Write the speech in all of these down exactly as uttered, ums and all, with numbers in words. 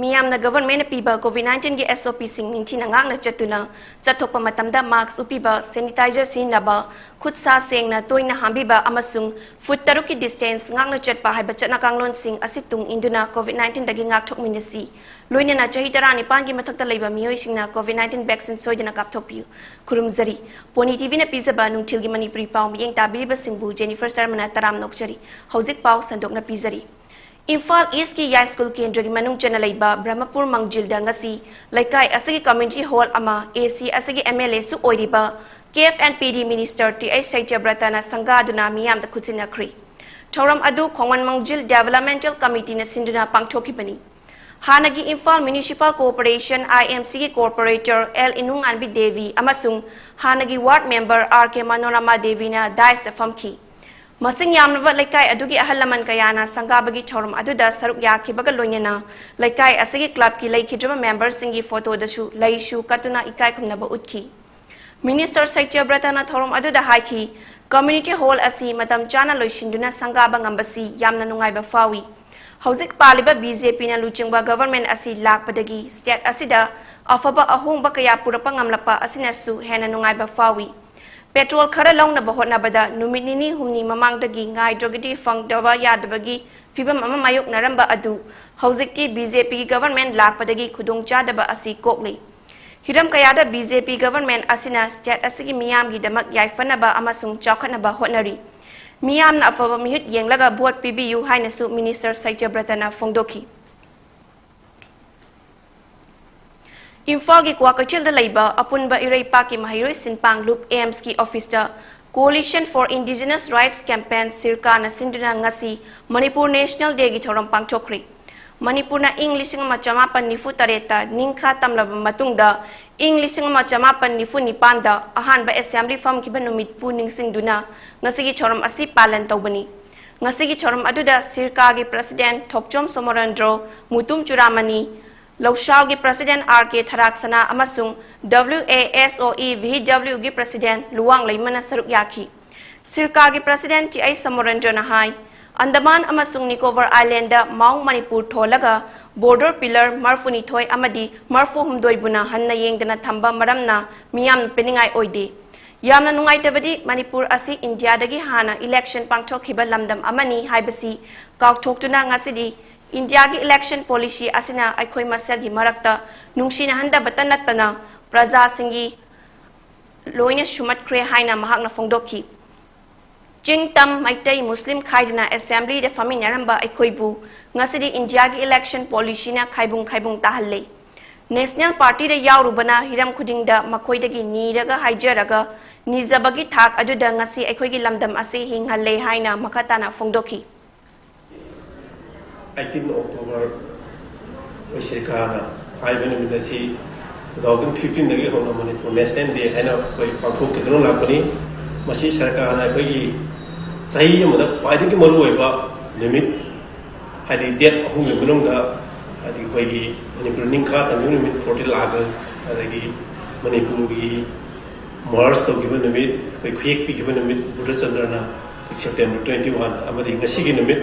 ꯃꯤꯌꯥꯝꯅ ꯒꯚꯔꯟꯃꯦꯟꯠꯅ ꯄꯤꯕ ꯀꯣꯚꯤꯗ ꯅꯥꯏꯟꯇꯤꯟꯒꯤ ꯑꯦꯁ ꯑꯣ ꯄꯤꯁꯤꯡ ꯅꯤꯡꯊꯤꯅ ꯉꯥꯛꯅ ꯆꯠꯇꯨꯅ, ꯆꯠꯊꯣꯛꯄ ꯃꯇꯝꯗ ꯃꯥꯁꯛ ꯎꯞꯄꯤꯕ, ꯁꯦꯅꯤꯇꯥꯏꯖꯔ ꯁꯤꯖꯤꯟꯅꯕ, ꯈꯨꯠ ꯁꯥ ꯁꯦꯡꯅ ꯇꯣꯏꯅ ꯍꯥꯝꯕꯤꯕ ꯑꯃꯁꯨꯡ ꯐꯨꯠ ꯇꯔꯨꯛꯀꯤ ꯗꯤꯁꯇꯦꯟꯁ ꯉꯥꯛꯅ ꯆꯠꯄ ꯍꯥꯏꯕ ꯆꯠꯅ ꯀꯥꯡꯂꯣꯟꯁꯤꯡ ꯑꯁꯤ ꯇꯨꯡ ꯏꯟꯗꯨꯅ ꯀꯣꯚꯤꯗ ꯅꯥꯏꯟꯇꯤꯟꯗꯒꯤ ꯉꯥꯛꯊꯣꯛꯃꯤꯟꯅꯁꯤ꯫ ꯂꯣꯏꯅꯅ ꯆꯍꯤ ꯇꯔꯥꯅꯤꯄꯥꯟꯒꯤ ꯃꯊꯛꯇ ꯂꯩꯕ ꯃꯤꯑꯣꯏꯁꯤꯡꯅ ꯀꯣꯚꯤꯗ ꯅꯥꯏꯟꯇꯤꯟ ꯚꯦꯛꯁꯤꯟ ꯁꯣꯏꯗꯅ ꯀꯥꯞꯊꯣꯛꯄꯤꯌꯨ꯫ ꯈꯨꯔꯨꯝꯖꯔꯤ꯫ ꯄꯣꯅꯤ ꯇꯤꯚꯤꯅ ꯄꯤꯖꯕ ꯅꯨꯡꯊꯤꯜꯒꯤ ꯃꯅꯤꯄꯨꯔꯤ ꯄꯥꯎ ꯃꯤꯠꯌꯦꯡ ꯇꯥꯕꯤꯔꯤꯕꯁꯤꯡꯕꯨ ꯖꯦꯅꯤꯐꯔ ꯁꯔꯃꯅ ꯇꯔꯥꯝꯅ ꯑꯣꯛꯆꯔꯤ꯫ ꯍꯧꯖꯤꯛ ꯄꯥꯎ ꯁꯟꯗꯣꯛꯅ ꯄꯤꯖꯔꯤ꯫ ꯏꯝꯐꯥꯜ ꯏꯁꯀꯤ ꯌꯥꯏꯁ꯭ꯀꯨꯜ ꯀꯦꯟꯗ꯭ꯔꯒꯤ ꯃꯅꯨꯡ ꯆꯟꯅ ꯂꯩꯕ ꯕ꯭ꯔꯍꯃꯄꯨꯔ ꯃꯥꯡꯖꯤꯜꯗ ꯉꯁꯤ ꯂꯩꯀꯥꯏ ꯑꯁꯤꯒꯤ ꯀꯝꯃ꯭ꯌꯨꯅꯤꯇꯤ ꯍꯣꯜ ꯑꯃ ꯑꯦ ꯁꯤ ꯑꯁꯤꯒꯤ ꯑꯦꯝ ꯑꯦꯜ ꯑꯦꯁꯨ ꯑꯣꯏꯔꯤꯕ ꯀꯦ ꯑꯦꯐ ꯑꯦꯟ ꯄꯤ ꯗꯤ ꯃꯤꯅꯤꯁꯇꯔ ꯇꯤ ꯑꯩꯆ ꯁꯩꯇ꯭ꯌꯕ꯭ꯔꯇꯅ ꯁꯪꯒꯥꯗꯨꯅ ꯃꯤꯌꯥꯝꯗ ꯈꯨꯠꯁꯤꯟꯅꯈ꯭ꯔꯤ꯫ ꯊꯧꯔꯝ ꯑꯗꯨ ꯈꯣꯡꯃꯟ ꯃꯥꯡꯖꯤꯜ ꯗꯦꯚꯂꯞꯃꯦꯟꯇꯦꯜ ꯀꯃꯤꯇꯤꯅ ꯁꯤꯟꯗꯨꯅ ꯄꯥꯡꯊꯣꯛꯈꯤꯕꯅꯤ꯫ ꯍꯥꯟꯅꯒꯤ ꯏꯝꯐꯥꯜ ꯃ꯭ꯌꯨꯅꯤꯁꯤꯄꯥꯜ ꯀꯣꯔꯄꯣꯔꯦꯁꯟ, ꯑꯥꯏ ꯑꯦꯝ ꯁꯤꯒꯤ ꯀꯣꯔꯄꯣꯔꯦꯇꯔ ꯑꯦꯜ ꯏꯅꯨꯡꯉꯥꯟꯕꯤ ꯗꯦꯕꯤ ꯑꯃꯁꯨꯡ ꯍꯥꯟꯅꯒꯤ ꯋꯥꯔꯗ ꯃꯦꯝꯕꯔ ꯑꯥꯔ ꯀꯦ ꯃꯅꯣꯔꯃꯥ ꯗꯦꯕꯤꯅ ꯗꯥꯏꯁꯇ ꯐꯝꯈꯤ꯫ ꯃꯁꯤꯡ ꯌꯥꯝꯂꯕ ꯂꯩꯀꯥꯏ ꯑꯗꯨꯒꯤ ꯑꯍꯜ ꯂꯃꯟ ꯀꯌꯥꯅ ꯁꯪꯒꯥꯕꯒꯤ ꯊꯧꯔꯝ ꯑꯗꯨꯗ ꯁꯔꯨꯛ ꯌꯥꯈꯤꯕꯒ ꯂꯣꯏꯅꯅ ꯂꯩꯀꯥꯏ ꯑꯁꯤꯒꯤ ꯀ꯭ꯂꯕꯀꯤ ꯂꯩꯈꯤꯗ꯭ꯔꯕ ꯃꯦꯝꯕꯔꯁꯤꯡꯒꯤ ꯐꯣꯇꯣꯗꯁꯨ ꯂꯩꯁꯨ ꯀꯠꯇꯨꯅ ꯏꯀꯥꯏ ꯈꯨꯝꯅꯕ ꯎꯠꯈꯤ꯫ ꯃꯤꯅꯤꯁꯇꯔ ꯁꯩꯇ꯭ꯌꯕ꯭ꯔꯇꯅ ꯊꯧꯔꯝ ꯑꯗꯨꯗ ꯍꯥꯏꯈꯤ, ꯀꯝꯃ꯭ꯌꯨꯅꯤꯇꯤ ꯍꯣꯜ ꯑꯁꯤ ꯃꯇꯝ ꯆꯥꯅ ꯂꯣꯏꯁꯤꯟꯗꯨꯅ ꯁꯪꯒꯥꯕ ꯉꯝꯕꯁꯤ ꯌꯥꯝꯅ ꯅꯨꯡꯉꯥꯏꯕ ꯐꯥꯎꯏ꯫ ꯍꯧꯖꯤꯛ ꯄꯥꯜꯂꯤꯕ ꯕꯤ ꯖꯦ ꯄꯤꯅ ꯂꯨꯆꯤꯡꯕ ꯒꯚꯔꯟꯃꯦꯟꯠ ꯑꯁꯤ ꯂꯥꯛꯄꯗꯒꯤ ꯁ꯭ꯇꯦꯠ ꯑꯁꯤꯗ ꯑꯐꯕ ꯑꯍꯣꯡꯕ ꯀꯌꯥ ꯄꯨꯔꯛꯄ ꯉꯝꯂꯛꯄ ꯑꯁꯤꯅꯁꯨ ꯍꯦꯟꯅ ꯅꯨꯡꯉꯥꯏꯕ ꯐꯥꯎꯏ꯫ ꯄꯦꯇ꯭ꯔꯣꯜ ꯈꯔ ꯂꯧꯅꯕ ꯍꯣꯠꯅꯕꯗ ꯅꯨꯃꯤꯠ ꯅꯤꯅꯤ ꯍꯨꯝꯅꯤ ꯃꯃꯥꯡꯗꯒꯤ ꯉꯥꯏꯗ꯭ꯔꯒꯗꯤ ꯐꯪꯗꯕ ꯌꯥꯗꯕꯒꯤ ꯐꯤꯚꯝ ꯑꯃ ꯃꯥꯌꯣꯛꯅꯔꯝꯕ ꯑꯗꯨ ꯍꯧꯖꯤꯛꯇꯤ ꯕꯤ ꯖꯦ ꯄꯤꯒꯤ ꯒꯚꯔꯟꯃꯦꯟꯠ ꯂꯥꯛꯄꯗꯒꯤ ꯈꯨꯗꯣꯡꯆꯥꯗꯕ ꯑꯁꯤ ꯀꯣꯛꯂꯤ꯫ ꯍꯤꯔꯝ ꯀꯌꯥꯗ ꯕꯤ ꯖꯦ ꯄꯤ ꯒꯚꯔꯟꯃꯦꯟꯠ ꯑꯁꯤꯅ ꯁ꯭ꯇꯦꯠ ꯑꯁꯤꯒꯤ ꯃꯤꯌꯥꯝꯒꯤꯗꯃꯛ ꯌꯥꯏꯐꯅꯕ ꯑꯃꯁꯨꯡ ꯆꯥꯎꯈꯠꯅꯕ ꯍꯣꯠꯅꯔꯤ꯫ ꯃꯤꯌꯥꯝꯅ ꯑꯐꯕ ꯃꯤꯍꯨꯠ ꯌꯦꯡꯂꯒ ꯚꯣꯠ ꯄꯤꯕꯤꯌꯨ ꯍꯥꯏꯅꯁꯨ ꯃꯤꯅꯤꯁꯇꯔ ꯁꯩꯇ꯭ꯌꯕ꯭ꯔꯇꯅ ꯐꯣꯡꯗꯣꯛꯈꯤ꯫ ꯏꯝꯐꯥꯜꯒꯤ ꯀ꯭ꯋꯥꯀꯩꯊꯦꯜꯗ ꯂꯩꯕ ꯑꯄꯨꯟꯕ ꯏꯔꯩꯄꯥꯛꯀꯤ ꯃꯍꯩꯔꯣꯏ ꯁꯤꯟꯄꯥꯡ ꯂꯨꯞ ꯑꯦ ꯑꯦꯝꯁꯀꯤ ꯑꯣꯐꯤꯁꯇ Coalition for Indigenous Rights Campaign, ꯁꯤꯔꯀꯥꯅ ꯁꯤꯟꯗꯨꯅ ꯉꯁꯤ ꯃꯅꯤꯄꯨꯔ ꯅꯦꯁꯅꯦꯜ ꯗꯦꯒꯤ ꯊꯧꯔꯝ ꯄꯥꯡꯊꯣꯛꯈ꯭ꯔꯤ꯫ ꯃꯅꯤꯄꯨꯔꯅ ꯏꯪ ꯂꯤꯁꯤꯡ ꯑꯃ ꯆꯃꯥꯄꯟ ꯅꯤꯐꯨ ꯇꯔꯦꯠꯇ ꯅꯤꯡꯈꯥ ꯇꯝꯂꯕ ꯃꯇꯨꯡꯗ, ꯏꯪ ꯂꯤꯁꯤꯡ ꯑꯃ ꯆꯃꯥꯄꯟ ꯅꯤꯐꯨ ꯅꯤꯄꯥꯟꯗ ꯑꯍꯥꯟꯕ ꯑꯦꯁꯦꯝꯕ꯭ꯂꯤ ꯐꯝꯈꯤꯕ ꯅꯨꯃꯤꯠꯄꯨ ꯅꯤꯡꯁꯤꯡꯗꯨꯅ ꯉꯁꯤꯒꯤ ꯊꯧꯔꯝ ꯑꯁꯤ ꯄꯥꯂꯟ ꯇꯧꯕꯅꯤ꯫ ꯉꯁꯤꯒꯤ ꯊꯧꯔꯝ ꯑꯗꯨꯗ ꯁꯤꯔꯀꯥꯒꯤ ꯄ꯭ꯔꯁꯤꯗꯦꯟꯠ ꯊꯣꯛꯆꯣꯝ ꯁꯣꯃꯣꯔꯦꯟꯗ꯭ꯔꯣ, ꯃꯨꯇꯨꯝ ꯆꯨꯔꯥꯃꯅꯤ, ꯂꯧꯁꯥꯎꯒꯤ ꯄ꯭ꯔꯁꯤꯗꯦꯟꯠ ꯑꯥꯔ ꯀꯦ ꯊꯔꯥꯛꯁꯅꯥ ꯑꯃꯁꯨꯡ W A S O E V ꯗꯕ꯭ꯂꯤꯎꯒꯤ ꯄ꯭ꯔꯁꯤꯗꯦꯟꯠ ꯂꯨꯋꯥꯡ ꯂꯩꯃꯅ ꯁꯔꯨꯛ ꯌꯥꯈꯤ꯫ ꯁꯤꯔꯀꯥꯒꯤ ꯄ꯭ꯔꯁꯤꯗꯦꯟꯠ ꯇꯤ ꯑꯩꯆ ꯁꯣꯃꯣꯔꯦꯟꯗ꯭ꯔꯣꯅ ꯍꯥꯏ, ꯑꯟꯗꯃꯥꯟ ꯑꯃꯁꯨꯡ ꯅꯤꯀꯣꯕꯔ ꯑꯥꯏꯂꯦꯟꯗ ꯃꯥꯎꯡ ꯃꯅꯤꯄꯨꯔ ꯊꯣꯜꯂꯒ ꯕꯣꯔꯗꯔ ꯄꯤꯂꯔ ꯃꯔꯤꯐꯨꯅꯤꯊꯣꯏ ꯑꯃꯗꯤ ꯃꯔꯤꯐꯨꯍꯨꯝꯗꯣꯏꯕꯨꯅ ꯍꯟꯅ ꯌꯦꯡꯗꯅ ꯊꯝꯕ ꯃꯔꯝꯅ ꯃꯤꯌꯥꯝꯅ ꯄꯦꯟꯅꯤꯡꯉꯥꯏ ꯑꯣꯏꯗꯦ꯫ ꯌꯥꯝꯅ ꯅꯨꯡꯉꯥꯏꯇꯕꯗꯤ ꯃꯅꯤꯄꯨꯔ ꯑꯁꯤ ꯏꯟꯗꯤꯌꯥꯗꯒꯤ ꯍꯥꯟꯅ ꯏꯂꯦꯛꯁꯟ ꯄꯥꯡꯊꯣꯛꯈꯤꯕ ꯂꯝꯗꯝ ꯑꯃꯅꯤ ꯍꯥꯏꯕꯁꯤ ꯀꯥꯎꯊꯣꯛꯇꯨꯅ ꯉꯁꯤꯗꯤ ꯏꯟꯗꯤꯌꯥꯒꯤ ꯏꯂꯦꯛꯁꯟ ꯄꯣꯂꯤꯁꯤ ꯑꯁꯤꯅ ꯑꯩꯈꯣꯏ ꯃꯁꯦꯜꯒꯤ ꯃꯔꯛꯇ ꯅꯨꯡꯁꯤꯅꯍꯟꯗꯕꯇ ꯅꯠꯇꯅ ꯄ꯭ꯔꯖꯥꯁꯤꯡꯒꯤ ꯂꯣꯏꯅ ꯁꯨꯃꯠꯈ꯭ꯔꯦ ꯍꯥꯏꯅ ꯃꯍꯥꯛꯅ ꯐꯣꯡꯗꯣꯛꯈꯤ꯫ ꯆꯤꯡ ꯇꯝ, ꯃꯩꯇꯩ, ꯃꯨꯁꯂꯤꯝ ꯈꯥꯏꯗꯅ ꯑꯦꯁꯦꯝꯕ꯭ꯂꯤꯗ ꯐꯝꯃꯤꯟꯅꯔꯝꯕ ꯑꯩꯈꯣꯏꯕꯨ ꯉꯁꯤꯗꯤ ꯏꯟꯗꯤꯌꯥꯒꯤ ꯏꯂꯦꯛꯁꯟ ꯄꯣꯂꯤꯁꯤꯅ ꯈꯥꯏꯕꯨꯡ ꯈꯥꯏꯕꯨꯡ ꯇꯥꯍꯜꯂꯦ꯫ ꯅꯦꯁꯅꯦꯜ ꯄꯥꯔꯇꯤꯗ ꯌꯥꯎꯔꯨꯕꯅ ꯍꯤꯔꯝ ꯈꯨꯗꯤꯡꯗ ꯃꯈꯣꯏꯗꯒꯤ ꯅꯤꯔꯒ ꯍꯥꯏꯖꯔꯒ ꯅꯤꯖꯕꯒꯤ ꯊꯥꯛ ꯑꯗꯨꯗ ꯉꯁꯤ ꯑꯩꯈꯣꯏꯒꯤ ꯂꯝꯗꯝ ꯑꯁꯤ ꯍꯤꯡꯍꯜꯂꯦ ꯍꯥꯏꯅ ꯃꯈꯥ ꯇꯥꯅ ꯐꯣꯡꯗꯣꯛꯈꯤ꯫ ꯑꯩꯠꯇꯤꯟ ꯑꯣꯛꯇꯣꯕꯔ ꯑꯩꯈꯣꯏ ꯁꯔꯀꯥꯔꯅ ꯍꯥꯏꯕ ꯅꯨꯃꯤꯠ ꯑꯁꯤ ꯇꯨ ꯊꯥꯎꯖꯟ ꯐꯤꯐꯇꯤꯟꯗꯒꯤ ꯍꯧꯅ ꯃꯅꯤꯄꯨꯔ ꯅꯦꯁꯅꯦꯜ ꯗꯦ ꯍꯥꯏꯅ ꯑꯩꯈꯣꯏ ꯄꯥꯡꯊꯣꯛꯈꯤꯗꯨꯅ ꯂꯥꯛꯄꯅꯤ꯫ ꯃꯁꯤ ꯁꯔꯀꯥꯔꯅ ꯑꯩꯈꯣꯏꯒꯤ ꯆꯍꯤ ꯑꯃꯗ ꯈ꯭ꯋꯥꯏꯗꯒꯤ ꯃꯔꯨꯑꯣꯏꯕ ꯅꯨꯃꯤꯠ, ꯍꯥꯏꯗꯤ ꯗꯦꯠ ꯑꯍꯨꯝꯒꯤ ꯃꯅꯨꯡꯗ, ꯍꯥꯏꯗꯤ ꯑꯩꯈꯣꯏꯒꯤ ꯃꯅꯤꯄꯨꯔ ꯅꯤꯡꯈꯥ ꯇꯝꯕꯤꯕ ꯅꯨꯃꯤꯠ, ꯐꯣꯔꯇꯤꯟ ꯑꯥꯒꯁ, ꯑꯗꯒꯤ ꯃꯅꯤꯄꯨꯔꯒꯤ ꯃꯔꯁ ꯇꯧꯈꯤꯕ ꯅꯨꯃꯤꯠ, ꯑꯩꯈꯣꯏ ꯈꯨꯌꯦꯛ ꯄꯤꯈꯤꯕ ꯅꯨꯃꯤꯠ, ꯕꯨꯙꯆꯟꯗ꯭ꯔꯅ ꯁꯦꯞꯇꯦꯝꯕꯔ ꯇ꯭ꯋꯦꯟꯇꯤ ꯋꯥꯟ, ꯑꯃꯗꯤ ꯉꯁꯤꯒꯤ ꯅꯨꯃꯤꯠ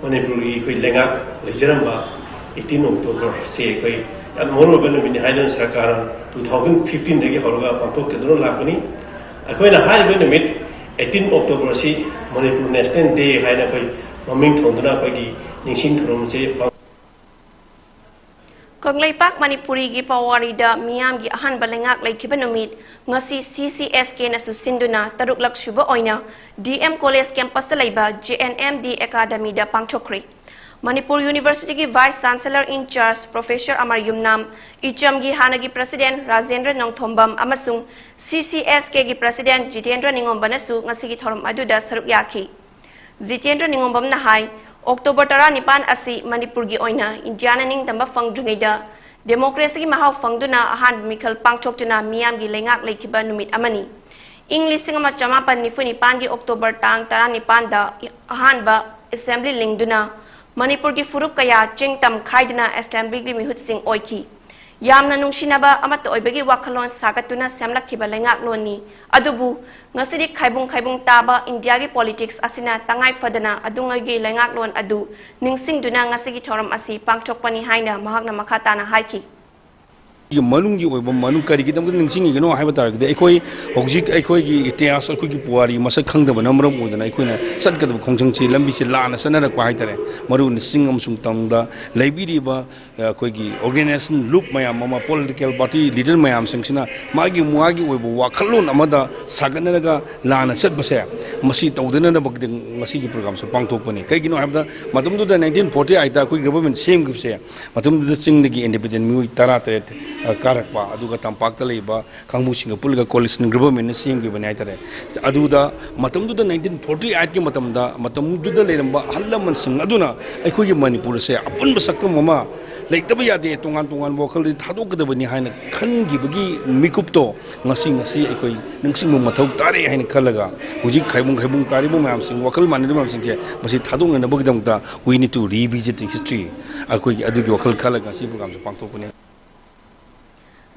ꯃꯅꯤꯄꯨꯔꯒꯤ ꯑꯩꯈꯣꯏ ꯂꯩꯉꯥꯛ ꯂꯩꯖꯔꯝꯕ ꯑꯩꯠꯇꯤꯟ ꯑꯣꯛꯇꯣꯕꯔꯁꯦ ꯑꯩꯈꯣꯏ ꯌꯥꯝꯅ ꯃꯔꯨꯑꯣꯏꯕ ꯅꯨꯃꯤꯠꯅꯤ ꯍꯥꯏꯗꯨꯅ ꯁꯔꯀꯥꯔꯅ ꯇꯨ ꯊꯥꯎꯖꯟ ꯐꯤꯐꯇꯤꯟꯗꯒꯤ ꯍꯧꯔꯒ ꯄꯥꯡꯊꯣꯛꯆꯗꯨꯅ ꯂꯥꯛꯄꯅꯤ꯫ ꯑꯩꯈꯣꯏꯅ ꯍꯥꯏꯔꯤꯕ ꯅꯨꯃꯤꯠ ꯑꯩꯠꯇꯤꯟ ꯑꯣꯛꯇꯣꯕꯔꯁꯤ ꯃꯅꯤꯄꯨꯔ ꯅꯦꯁꯅꯦꯜ ꯗꯦ ꯍꯥꯏꯅ ꯑꯩꯈꯣꯏ ꯃꯃꯤꯡ ꯊꯣꯟꯗꯨꯅ ꯑꯩꯈꯣꯏꯒꯤ ꯅꯤꯡꯁꯤꯡ ꯊꯧꯔꯝꯁꯦ ꯄꯥꯡ- ꯀꯪꯂꯩꯄꯥꯛ ꯃꯅꯤꯄꯨꯔꯤꯒꯤ ꯄꯥꯋꯥꯔꯤꯗ ꯃꯤꯌꯥꯝꯒꯤ ꯑꯍꯥꯟꯕ ꯂꯩꯉꯥꯛ ꯂꯩꯈꯤꯕ ꯅꯨꯃꯤꯠ ꯉꯁꯤ ꯁꯤ ꯁꯤ ꯑꯦꯁ ꯀꯦꯅꯁꯨ ꯁꯤꯟꯗꯨꯅ ꯇꯔꯨꯛꯂꯛ ꯁꯨꯕ ꯑꯣꯏꯅ ꯗꯤ ꯑꯦꯝ ꯀꯣꯂꯦꯖ ꯀꯦꯝꯄꯁꯇ ꯂꯩꯕ ꯖꯦ ꯑꯦꯟ ꯑꯦꯝ ꯗꯤ ꯑꯦꯀꯥꯗꯃꯤꯗ ꯄꯥꯡꯊꯣꯛꯈ꯭ꯔꯦ꯫ ꯃꯅꯤꯄꯨꯔ ꯌꯨꯅꯤꯚꯔꯁꯤꯇꯤꯒꯤ vice chancellor in charge professor Amar Yumnam, ꯏꯆꯝꯒꯤ ꯍꯥꯟꯅꯒꯤ ꯄ꯭ꯔꯁꯤꯗꯦꯟ ꯔꯥꯖꯦꯟꯗ꯭ꯔ ꯅꯣꯡꯊꯣꯝꯕꯝ ꯑꯃꯁꯨꯡ ꯁꯤ ꯁꯤ ꯑꯦꯁ ꯀꯦꯒꯤ ꯄ꯭ꯔꯁꯤꯗꯦꯟ ꯖꯤꯇꯦꯟꯗ꯭ꯔ ꯅꯤꯉꯣꯝꯕꯅꯁꯨ ꯉꯁꯤꯒꯤ ꯊꯧꯔꯝ ꯑꯗꯨꯗ ꯁꯔꯨꯛ ꯌꯥꯈꯤ꯫ ꯖꯤꯇꯦꯟꯗ꯭ꯔ ꯅꯤꯉꯣꯝꯕꯝꯅ ꯍꯥꯏ, ꯑꯣꯛꯇꯣꯕꯔ ꯇꯔꯥꯅꯤꯄꯥꯟ ꯑꯁꯤ ꯃꯅꯤꯄꯨꯔꯒꯤ ꯑꯣꯏꯅ ꯏꯟꯗꯤꯌꯥꯅ ꯅꯤꯡꯇꯝꯕ ꯐꯪꯗ꯭ꯔꯤꯉꯩꯗ ꯗꯦꯃꯣꯀ꯭ꯔꯦꯁꯤꯒꯤ ꯃꯍꯥꯎ ꯐꯪꯗꯨꯅ ꯑꯍꯥꯟꯕ ꯃꯤꯈꯜ ꯄꯥꯡꯊꯣꯛꯇꯨꯅ ꯃꯤꯌꯥꯝꯒꯤ ꯂꯩꯉꯥꯛ ꯂꯩꯈꯤꯕ ꯅꯨꯃꯤꯠ ꯑꯃꯅꯤ꯫ ꯏꯪ ꯂꯤꯁꯤꯡ ꯑꯃ ꯆꯃꯥꯄꯟ ꯅꯤꯐꯨ ꯅꯤꯄꯥꯟꯒꯤ ꯑꯣꯛꯇꯣꯕꯔ ꯇꯥꯡ ꯇꯔꯥꯅꯤꯄꯥꯟꯗ ꯑꯍꯥꯟꯕ ꯑꯦꯁꯦꯝꯕ꯭ꯂꯤ ꯂꯤꯡꯗꯨꯅ ꯃꯅꯤꯄꯨꯔꯒꯤ ꯐꯨꯔꯨꯞ ꯀꯌꯥ ꯆꯤꯡ ꯇꯝ ꯈꯥꯏꯗꯨꯅ ꯑꯦꯁꯦꯝꯕ꯭ꯂꯤꯒꯤ ꯃꯤꯍꯨꯠꯁꯤꯡ ꯑꯣꯏꯈꯤ꯫ ꯌꯥꯝꯅ ꯅꯨꯡꯁꯤꯅꯕ ꯑꯃꯠꯇ ꯑꯣꯏꯕꯒꯤ ꯋꯥꯈꯜꯂꯣꯟ ꯁꯥꯒꯠꯇꯨꯅ ꯁꯦꯝꯂꯛꯈꯤꯕ ꯂꯩꯉꯥꯛꯂꯣꯟꯅꯤ꯫ ꯑꯗꯨꯕꯨ ꯉꯁꯤꯗꯤ ꯈꯥꯏꯕꯨꯡ ꯈꯥꯏꯕꯨꯡ ꯇꯥꯕ ꯏꯟꯗꯤꯌꯥꯒꯤ ꯄꯣꯂꯤꯇꯤꯛꯁ ꯑꯁꯤꯅ ꯇꯉꯥꯏ ꯐꯗꯅ ꯑꯗꯨꯉꯩꯒꯤ ꯂꯩꯉꯥꯛꯂꯣꯟ ꯑꯗꯨ ꯅꯤꯡꯁꯤꯡꯗꯨꯅ ꯉꯁꯤꯒꯤ ꯊꯧꯔꯝ ꯑꯁꯤ ꯄꯥꯡꯊꯣꯛꯄꯅꯤ ꯍꯥꯏꯅ ꯃꯍꯥꯛꯅ ꯃꯈꯥ ꯇꯥꯅ ꯍꯥꯏꯈꯤ꯫ ꯃꯅꯨꯡꯒꯤ ꯑꯣꯏꯕ ꯃꯅꯨꯡ ꯀꯔꯤꯒꯤꯗꯃꯛꯇ ꯅꯤꯡꯁꯤꯡꯉꯤꯒꯤꯅꯣ ꯍꯥꯏꯕ ꯇꯥꯔꯒꯗꯤ, ꯑꯩꯈꯣꯏ ꯍꯧꯖꯤꯛ ꯑꯩꯈꯣꯏꯒꯤ ꯏꯇꯤꯍꯥꯁ, ꯑꯩꯈꯣꯏꯒꯤ ꯄꯨꯋꯥꯔꯤ ꯃꯁꯛ ꯈꯪꯗꯕꯅ ꯃꯔꯝ ꯑꯣꯏꯗꯅ ꯑꯩꯈꯣꯏꯅ ꯆꯠꯀꯗꯕ ꯈꯣꯡꯖꯪꯁꯤ, ꯂꯝꯕꯤꯁꯤ ꯂꯥꯟꯅ ꯆꯠꯅꯔꯛꯄ ꯍꯥꯏꯇꯥꯔꯦ꯫ ꯃꯔꯨ ꯑꯣꯏꯅ ꯆꯤꯡ ꯑꯃꯁꯨꯡ ꯇꯝꯗ ꯂꯩꯕꯤꯔꯤꯕ ꯑꯩꯈꯣꯏꯒꯤ ꯑꯣꯔꯒꯅꯥꯏꯖꯦꯁꯟ ꯂꯨꯞ ꯃꯌꯥꯝ ꯑꯃ, ꯄꯣꯂꯤꯇꯤꯀꯦꯜ ꯄꯥꯔꯇꯤ ꯂꯤꯗꯔ ꯃꯌꯥꯝꯁꯤꯡꯁꯤꯅ ꯃꯥꯒꯤ ꯃꯥꯒꯤ ꯑꯣꯏꯕ ꯋꯥꯈꯜꯂꯣꯟ ꯑꯃꯗ ꯁꯥꯒꯠꯅꯔꯒ ꯂꯥꯟꯅ ꯆꯠꯄꯁꯦ, ꯃꯁꯤ ꯇꯧꯗꯅꯅꯕꯒꯤꯗꯃꯛ ꯉꯁꯤꯒꯤ ꯄ꯭ꯔꯣꯒ꯭ꯔꯥꯝꯁꯦ ꯄꯥꯡꯊꯣꯛꯄꯅꯤ꯫ ꯀꯩꯒꯤꯅꯣ ꯍꯥꯏꯕꯗ, ꯃꯇꯝꯗꯨꯗ ꯅꯥꯏꯟꯇꯤꯟ ꯐꯣꯔꯇꯤ ꯑꯩꯠꯇ ꯑꯩꯈꯣꯏ ꯒꯚꯔꯟꯃꯦꯟ ꯁꯦꯝꯈꯤꯕꯁꯦ, ꯃꯇꯝꯗꯨꯗ ꯆꯤꯡꯗꯒꯤ ꯏꯟꯗꯤꯄꯦꯟꯗꯦꯟ ꯃꯤꯑꯣꯏ ꯇꯔꯥ ꯇꯔꯦꯠ ꯀꯥꯔꯛꯄ, ꯑꯗꯨꯒ ꯇꯝꯄꯥꯛꯇ ꯂꯩꯕ ꯀꯥꯡꯕꯨꯁꯤꯡꯒ ꯄꯨꯜꯂꯒ ꯀꯣꯂꯤꯁꯟ ꯒꯚꯔꯟꯃꯦꯟꯅ ꯁꯦꯝꯈꯤꯕꯅꯤ ꯍꯥꯏꯇꯥꯔꯦ꯫ ꯑꯗꯨꯗ ꯃꯇꯝꯗꯨꯗ ꯅꯥꯏꯟꯇꯤꯟ ꯐꯣꯔꯇꯤ ꯑꯩꯠꯀꯤ ꯃꯇꯝꯗ ꯃꯇꯝꯗꯨꯗ ꯂꯩꯔꯝꯕ ꯑꯍꯜ ꯂꯃꯟꯁꯤꯡ ꯑꯗꯨꯅ ꯑꯩꯈꯣꯏꯒꯤ ꯃꯅꯤꯄꯨꯔ ꯑꯁꯦ ꯑꯄꯨꯟꯕ ꯁꯛꯇꯝ ꯑꯃ ꯂꯩꯇꯕ ꯌꯥꯗꯦ, ꯇꯣꯉꯥꯟ ꯇꯣꯉꯥꯟꯕ ꯋꯥꯈꯜꯗꯤ ꯊꯥꯗꯣꯛꯀꯗꯕꯅꯤ ꯍꯥꯏꯅ ꯈꯟꯈꯤꯕꯒꯤ ꯃꯤꯀꯨꯞꯇꯣ ꯉꯁꯤ, ꯉꯁꯤ ꯑꯩꯈꯣꯏ ꯅꯤꯡꯁꯤꯡꯕ ꯃꯊꯧ ꯇꯥꯔꯦ ꯍꯥꯏꯅ ꯈꯜꯂꯒ, ꯍꯧꯖꯤꯛ ꯈꯥꯏꯕꯨꯡ ꯈꯥꯏꯕꯨꯡ ꯇꯥꯔꯤꯕ ꯃꯌꯥꯝꯁꯤꯡ, ꯋꯥꯈꯜ ꯃꯥꯟꯅꯗꯕ ꯃꯌꯥꯝꯁꯤꯡꯁꯦ, ꯃꯁꯤ ꯊꯥꯗꯣꯛꯅꯅꯕꯒꯤꯗꯃꯛꯇ we need to revisit the history꯫ ꯑꯩꯈꯣꯏꯒꯤ ꯑꯗꯨꯒꯤ ꯋꯥꯈꯜ ꯈꯜꯂꯒ ꯉꯁꯤ ꯄ꯭ꯔꯣꯒ꯭ꯔꯥꯝꯁꯦ ꯄꯥꯡꯊꯣꯛꯄꯅꯦ꯫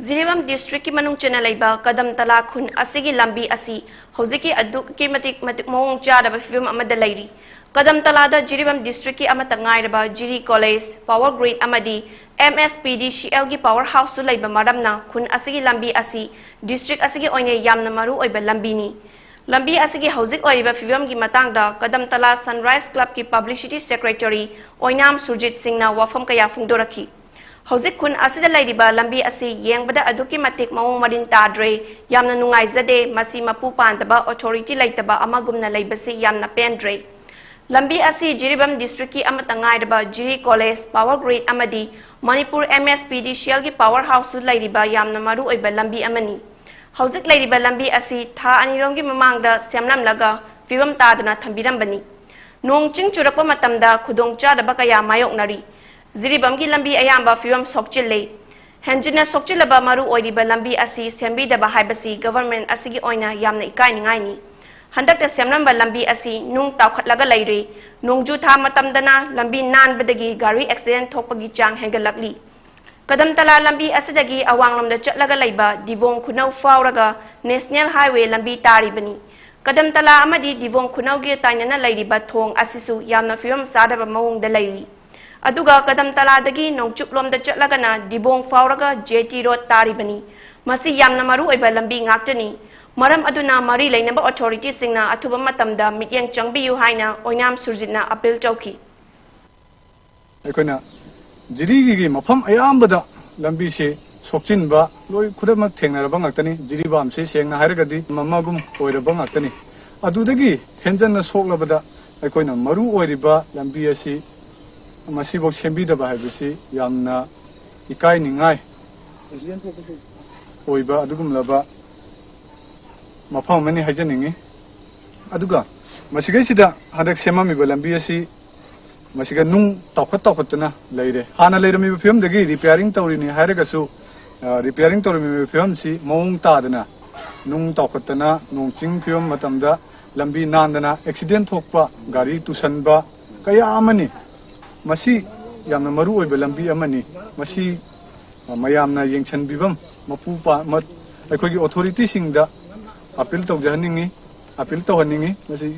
ꯖꯤꯔꯤꯕꯥꯝ ꯗꯤꯁꯇ꯭ꯔꯤꯛꯀꯤ ꯃꯅꯨꯡ ꯆꯟꯅ ꯂꯩꯕ ꯀꯗꯝꯇꯂꯥ ꯈꯨꯟ ꯑꯁꯤꯒꯤ ꯂꯝꯕꯤ ꯑꯁꯤ ꯍꯧꯖꯤꯛꯀꯤ ꯑꯗꯨꯛꯀꯤ ꯃꯇꯤꯛ ꯃꯇꯤꯛ ꯃꯑꯣꯡ ꯆꯥꯗꯕ ꯐꯤꯕꯝ ꯑꯃꯗ ꯂꯩꯔꯤ꯫ ꯀꯗꯝꯇꯂꯥꯗ ꯖꯤꯔꯤꯕꯥꯝ ꯗꯤꯁꯇ꯭ꯔꯤꯛꯀꯤ ꯑꯃꯠꯇ ꯉꯥꯏꯔꯕ ꯖꯤꯔꯤ ꯀꯣꯂꯦꯖ, ꯄꯥꯋꯔ ꯒ꯭ꯔꯤꯗ ꯑꯃꯗꯤ ꯑꯦꯝ ꯑꯦꯁ ꯄꯤ ꯗꯤ ꯁꯤ ꯑꯦꯜꯒꯤ ꯄꯥꯋꯔ ꯍꯥꯎꯁꯁꯨ ꯂꯩꯕ ꯃꯔꯝꯅ ꯈꯨꯟ ꯑꯁꯤꯒꯤ ꯂꯝꯕꯤ ꯑꯁꯤ ꯗꯤꯁꯇ꯭ꯔꯤꯛ ꯑꯁꯤꯒꯤ ꯑꯣꯏꯅ ꯌꯥꯝꯅ ꯃꯔꯨ ꯑꯣꯏꯕ ꯂꯝꯕꯤꯅꯤ꯫ ꯂꯝꯕꯤ ꯑꯁꯤꯒꯤ ꯍꯧꯖꯤꯛ ꯑꯣꯏꯔꯤꯕ ꯐꯤꯕꯝꯒꯤ ꯃꯇꯥꯡꯗ ꯀꯗꯝꯇꯂꯥ ꯁꯟꯔꯥꯏꯖ ꯀ꯭ꯂꯕꯀꯤ ꯄꯕ꯭ꯂꯤꯁꯤꯇꯤ ꯁꯦꯀ꯭ꯔꯦꯇꯔꯤ ꯑꯣꯏꯅꯥꯝ ꯁꯨꯔꯖꯤꯠ ꯁꯤꯡꯅ ꯋꯥꯐꯝ ꯀꯌꯥ ꯐꯣꯡꯗꯣꯔꯛꯈꯤ꯫ ꯍꯧꯖꯤꯛ ꯈꯨꯟ ꯑꯁꯤꯗ ꯂꯩꯔꯤꯕ ꯂꯝꯕꯤ ꯑꯁꯤ ꯌꯦꯡꯕꯗ ꯑꯗꯨꯛꯀꯤ ꯃꯇꯤꯛ ꯃꯑꯣꯡ ꯃꯔꯤꯟ ꯇꯥꯗ꯭ꯔꯦ, ꯌꯥꯝꯅ ꯅꯨꯡꯉꯥꯏꯖꯗꯦ, ꯃꯁꯤ ꯃꯄꯨ ꯄꯥꯟꯗꯕ, ꯑꯣꯊꯣꯔꯤꯇꯤ ꯂꯩꯇꯕ ꯑꯃꯒꯨꯝꯅ ꯂꯩꯕꯁꯤ ꯌꯥꯝꯅ ꯄꯦꯟꯗ꯭ꯔꯦ꯫ ꯂꯝꯕꯤ ꯑꯁꯤ ꯖꯤꯔꯤꯕꯥꯝ ꯗꯤꯁꯇ꯭ꯔꯤꯛꯀꯤ ꯑꯃꯠꯇ ꯉꯥꯏꯔꯕ ꯖꯤꯔꯤ ꯀꯣꯂꯦꯖ, ꯄꯥꯋꯔ ꯒ꯭ꯔꯤꯗ ꯑꯃꯗꯤ ꯃꯅꯤꯄꯨꯔ ꯑꯦꯝ ꯑꯦꯁ ꯄꯤ ꯗꯤ ꯁꯤ ꯑꯦꯜꯒꯤ ꯄꯥꯋꯔ ꯍꯥꯎꯁꯁꯨ ꯂꯩꯔꯤꯕ ꯌꯥꯝꯅ ꯃꯔꯨ ꯑꯣꯏꯕ ꯂꯝꯕꯤ ꯑꯃꯅꯤ꯫ ꯍꯧꯖꯤꯛ ꯂꯩꯔꯤꯕ ꯂꯝꯕꯤ ꯑꯁꯤ ꯊꯥ ꯑꯅꯤꯔꯣꯝꯒꯤ ꯃꯃꯥꯡꯗ ꯁꯦꯝꯂꯝꯂꯒ ꯐꯤꯕꯝ ꯇꯥꯗꯅ ꯊꯝꯕꯤꯔꯝꯕꯅꯤ꯫ ꯅꯣꯡ ꯆꯤꯡ ꯆꯨꯔꯛꯄ ꯃꯇꯝꯗ ꯈꯨꯗꯣꯡ ꯆꯥꯗꯕ ꯀꯌꯥ ꯃꯥꯌꯣꯛꯅꯔꯤ꯫ ꯖꯤꯔꯤꯕꯥꯝꯒꯤ ꯂꯝꯕꯤ ꯑꯌꯥꯝꯕ ꯐꯤꯕꯝ ꯁꯣꯛꯆꯤꯜꯂꯦ꯫ ꯍꯦꯟꯖꯤꯟꯅ ꯁꯣꯛꯆꯤꯜꯂꯕ ꯃꯔꯨ ꯑꯣꯏꯔꯤꯕ ꯂꯝꯕꯤ ꯑꯁꯤ ꯁꯦꯝꯕꯤꯗꯕ ꯍꯥꯏꯕꯁꯤ ꯒꯚꯔꯟꯃꯦꯟꯠ ꯑꯁꯤꯒꯤ ꯑꯣꯏꯅ ꯌꯥꯝꯅ ꯏꯀꯥꯏꯅꯤꯡꯉꯥꯏꯅꯤ꯫ ꯍꯟꯗꯛꯇ ꯁꯦꯝꯂꯝꯕ ꯂꯝꯕꯤ ꯑꯁꯤ ꯅꯨꯡ ꯇꯥꯎꯈꯠꯂꯒ ꯂꯩꯔꯦ꯫ ꯅꯣꯡꯖꯨ ꯊꯥ ꯃꯇꯝꯗꯅ ꯂꯝꯕꯤ ꯅꯥꯟꯕꯗꯒꯤ ꯒꯥꯔꯤ ꯑꯦꯛꯁꯤꯗꯦꯟꯠ ꯊꯣꯛꯄꯒꯤ ꯆꯥꯡ ꯍꯦꯟꯒꯠꯂꯛꯂꯤ꯫ ꯀꯗꯝꯇꯂꯥ ꯂꯝꯕꯤ ꯑꯁꯤꯗꯒꯤ ꯑꯋꯥꯡꯂꯣꯝꯗ ꯆꯠꯂꯒ ꯂꯩꯕ ꯗꯤꯕꯣꯡ ꯈꯨꯅꯧ ꯐꯥꯎꯔꯒ National Highway ꯂꯝꯕꯤ ꯇꯥꯔꯤꯕꯅꯤ꯫ ꯀꯗꯝꯇꯂꯥ ꯑꯃꯗꯤ ꯗꯤꯕꯣꯡ ꯈꯨꯅꯧꯒꯤ ꯇꯥꯏꯅꯅ ꯂꯩꯔꯤꯕ ꯊꯣꯡ ꯑꯁꯤꯁꯨ ꯌꯥꯝꯅ ꯐꯤꯕꯝ ꯆꯥꯗꯕ ꯃꯑꯣꯡꯗ ꯂꯩꯔꯤ꯫ ꯑꯗꯨꯒ ꯀꯗꯝꯇꯂꯥꯗꯒꯤ ꯅꯣꯡꯆꯨꯞꯂꯣꯝꯗ ꯆꯠꯂꯒꯅ ꯗꯤꯕꯣꯡ ꯐꯥꯎꯔꯒ J T Road ꯇꯥꯔꯤꯕꯅꯤ꯫ ꯃꯁꯤ ꯌꯥꯝꯅ ꯃꯔꯨ ꯑꯣꯏꯕ ꯂꯝꯕꯤ ꯉꯥꯛꯇꯅꯤ꯫ ꯃꯔꯝ ꯑꯗꯨꯅ ꯃꯔꯤ ꯂꯩꯅꯕ authority ꯁꯤꯡꯅ ꯑꯊꯨꯕ ꯃꯇꯝꯗ ꯃꯤꯠꯌꯦꯡ ꯆꯪꯕꯤꯌꯨ ꯍꯥꯏꯅ ꯑꯣꯏꯅꯥꯝ ꯁꯨꯔꯖꯤꯠꯅ appeal ꯇꯧꯈꯤ꯫ ꯑꯩꯈꯣꯏꯅ ꯖꯤꯔꯤꯒꯤ ꯃꯐꯝ ꯑꯌꯥꯝꯕꯗ ꯂꯝꯕꯤꯁꯤ ꯁꯣꯛꯆꯤꯟꯕ ꯂꯣꯏ ꯈꯨꯗꯛꯃꯛ ꯊꯦꯡꯅꯔꯕ ꯉꯥꯛꯇꯅꯤ꯫ ꯖꯤꯔꯤꯕꯥꯝꯁꯤ ꯁꯦꯡꯅ ꯍꯥꯏꯔꯒꯗꯤ ꯑꯃꯒꯨꯝ ꯑꯣꯏꯔꯕ ꯉꯥꯛꯇꯅꯤ꯫ ꯑꯗꯨꯗꯒꯤ ꯍꯦꯟꯖꯟꯅ ꯁꯣꯛꯂꯕꯗ ꯑꯩꯈꯣꯏꯅ ꯃꯔꯨ ꯑꯣꯏꯔꯤꯕ ꯂꯝꯕꯤ ꯑꯁꯤ ꯃꯁꯤꯐꯥꯎ ꯁꯦꯝꯕꯤꯗꯕ ꯍꯥꯏꯕꯁꯤ ꯌꯥꯝꯅ ꯏꯀꯥꯏꯅꯤꯡꯉꯥꯏ ꯑꯣꯏꯕ ꯑꯗꯨꯒꯨꯝꯂꯕ ꯃꯐꯝ ꯑꯃꯅꯤ ꯍꯥꯏꯖꯅꯤꯡꯉꯤ꯫ ꯑꯗꯨꯒ ꯃꯁꯤꯒꯩꯁꯤꯗ ꯍꯟꯗꯛ ꯁꯦꯝꯃꯝꯃꯤꯕ ꯂꯝꯕꯤ ꯑꯁꯤ ꯃꯁꯤꯒ ꯅꯨꯡ ꯇꯥꯎꯈꯠ ꯇꯥꯎꯈꯠꯇꯅ ꯂꯩꯔꯦ꯫ ꯍꯥꯟꯅ ꯂꯩꯔꯝꯃꯤꯕ ꯐꯤꯕꯝꯗꯒꯤ repairing ꯇꯧꯔꯤꯅꯤ ꯍꯥꯏꯔꯒꯁꯨ, ꯑ, repairing ꯇꯧꯔꯝꯃꯤꯕ ꯐꯤꯕꯝꯁꯤ ꯃꯑꯣꯡ ꯇꯥꯗꯅ ꯅꯨꯡ ꯇꯥꯎꯈꯠꯇꯅ ꯅꯣꯡ ꯆꯤꯡ ꯐꯤꯕꯝ ꯃꯇꯝꯗ ꯂꯝꯕꯤ ꯅꯥꯟꯗꯅ accident ꯊꯣꯛꯄ, ꯒꯥꯔꯤ ꯇꯨꯁꯟꯕ ꯀꯌꯥ ꯑꯃꯅꯤ꯫ ꯃꯁꯤ ꯌꯥꯝꯅ ꯃꯔꯨ ꯑꯣꯏꯕ ꯂꯝꯕꯤ ꯑꯃꯅꯤ꯫ ꯃꯁꯤ, ꯑ, ꯃꯌꯥꯝꯅ ꯌꯦꯡꯁꯤꯟꯕꯤꯐꯝ ꯃꯄꯨ ꯄꯥ-, ꯃ-, ꯑꯩꯈꯣꯏꯒꯤ authority ꯁꯤꯡꯗ appeal ꯇꯧꯖꯍꯟꯅꯤꯡꯉꯤ, appeal ꯇꯧꯍꯟꯅꯤꯡꯉꯤ꯫ ꯃꯁꯤ